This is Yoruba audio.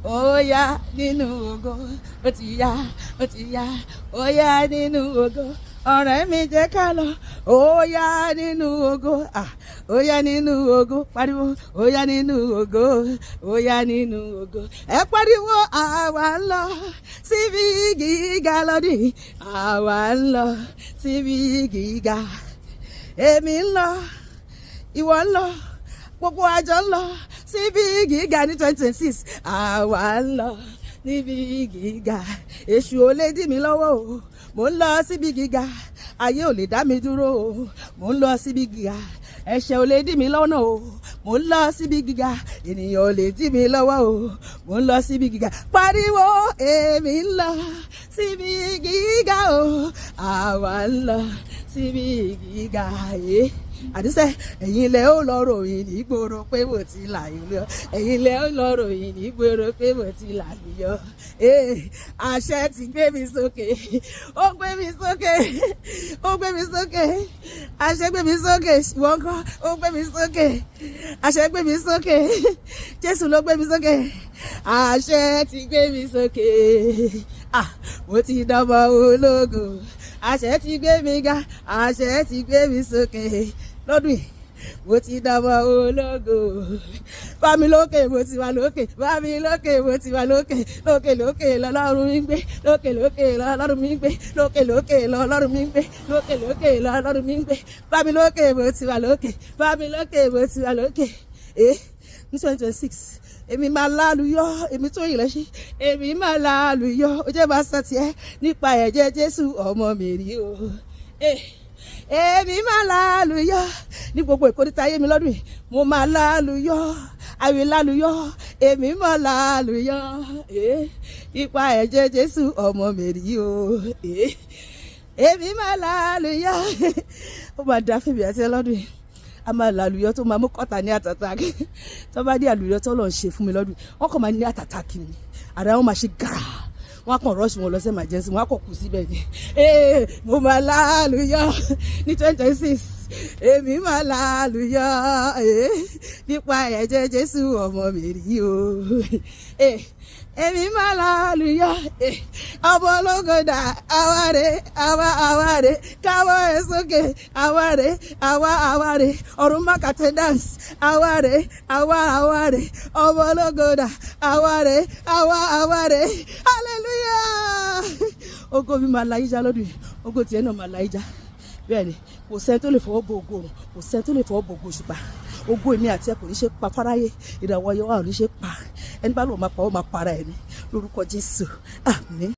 Ó yá nínú ògo, ó ti yá, ó ti yá, ó yá nínú ògo. Ọ̀rẹ́ mi, jẹ́ ká lọ, ó yá nínú ògo. Ah, ó yá nínú ògo, pariwo, ó yá nínú ògo, ó yá nínú ògo. Ẹ pariwo, àwa ń lọ síbi gíga lọ́dún yìí, àwa ń lọ síbi gíga. Èmi ń lọ, ìwọ ń lọ, gbogbo àjọ ń lọ síbi gíga ní 2026. Àwa ń lọ níbi gíga. Èṣù ò lè dí mi lọ́wọ́ o, mò ń lọ síbi gíga. Ayé ò lè dá mi dúró o, mò ń lọ síbi gíga. Ẹ̀ṣẹ̀ ò lè dí mi lọ́nà o, mò ń lọ síbi gíga. Ènìyàn ò lè dí mi lọ́wọ́ o, mò ń lọ síbi gíga. Pariwo, èmi ń lọ síbi gíga o, àwa ń lọ síbi gíga. Yé àdìsẹ́, ẹ̀yin lẹ ó lọ ròyìn nígboro pé mo ti là yọ. Ẹ̀yin lẹ ó lọ ròyìn nígboro pé mo ti là yọ. Àṣẹ ti gbé mi sókè, ó gbé mi sókè, ó gbé mi sókè. Àṣẹ gbé mi sókè. Ìwọ ńkọ́? Ó gbé mi sókè, àṣẹ gbé mi sókè, Jésù ló gbé mi sókè. Àṣẹ ti gbé mi sókè. Ah, mo ti dọmọ ológo. Àṣẹ ti gbé mi ga, àṣẹ ti gbé mi sókè. Lọ́dún yìí, mo ti dọmọ ológo. Bá mi lókè, mo ti wà lókè. Bá mi lókè, mo ti wà lókè. Lókè lókè lọ́lọ́run mi ń gbé, lókè lókè lọ́lọ́run mi ń gbé, lókè lókè lọ́lọ́run mi ń gbé, lókè lókè lọ́lọ́run mi ń gbé. Bá mi lókè, mo ti wà lókè. Bá mi lókè, mo ti wà lókè. Ní 2026, èmi máa lálùyọ. Èmi tó yìí lẹ́sí, èmi máa lálùyọ. Ó jẹ́ máa sọ tiẹ̀ nípa ẹ̀jẹ̀ Jésù ọmọ mi rí o. Èmi máa lálùyọ ní gbogbo ìkórìtà ayé mi lọ́dún yìí. Mo máa lálùyọ, àwìn lálùyọ, èmi máa lálùyọ nípa ẹ̀jẹ̀ Jésù ọmọ mi rí o. Èmi máa lálùyọ. Ó máa dá fèmí àti ẹ lọ́dún yìí. A máa làlùyọ tó máa mú kọ́ta ní attack. Tó bá dé àlùyọ tó lọ́n ṣe fún mi lọ́dún, wọ́n kàn máa ní attack ni, àrà wọn máa ṣe gàrà, wọ́n á kàn rush wọn lọ sí emergency, wọ́n á kàn kú síbẹ̀ ni. Mo máa lálùyọ ní 2026. Èmi máa lálùyọ nípa ẹ̀jẹ̀ Jésù ọmọ mi rí o. Èmi máa lálùyọ. Ọmọ ológo dà? Àwárẹ̀, àwa àwárẹ̀, káwọ́ ẹ̀ sókè. Àwárẹ̀, àwa àwárẹ̀, ọ̀run mákàtẹ́ dance. Àwárẹ̀, àwa àwárẹ̀, ọmọ ológo dà? Àwárẹ̀, àwa àwárẹ̀. Hallelujah! Ògo mi máa la yíjà lọ́dún yìí, ògo tiẹ̀ náà máa la yíjà. Bẹ́ẹ̀ ni, kò sẹ́ni tó lè fọwọ́ bo ògo òrùn, kò sẹ́ni tó lè fọwọ́ bo ògo òṣùpá. Ògo èmi àti ẹ kò ní ṣe pa fáráyé, ìràwọ̀ ayé wa ò ní ṣe pa. Ẹni bá lóun máa pa, ó máa para ẹ̀ ní lórúkọ Jésù. Àmín.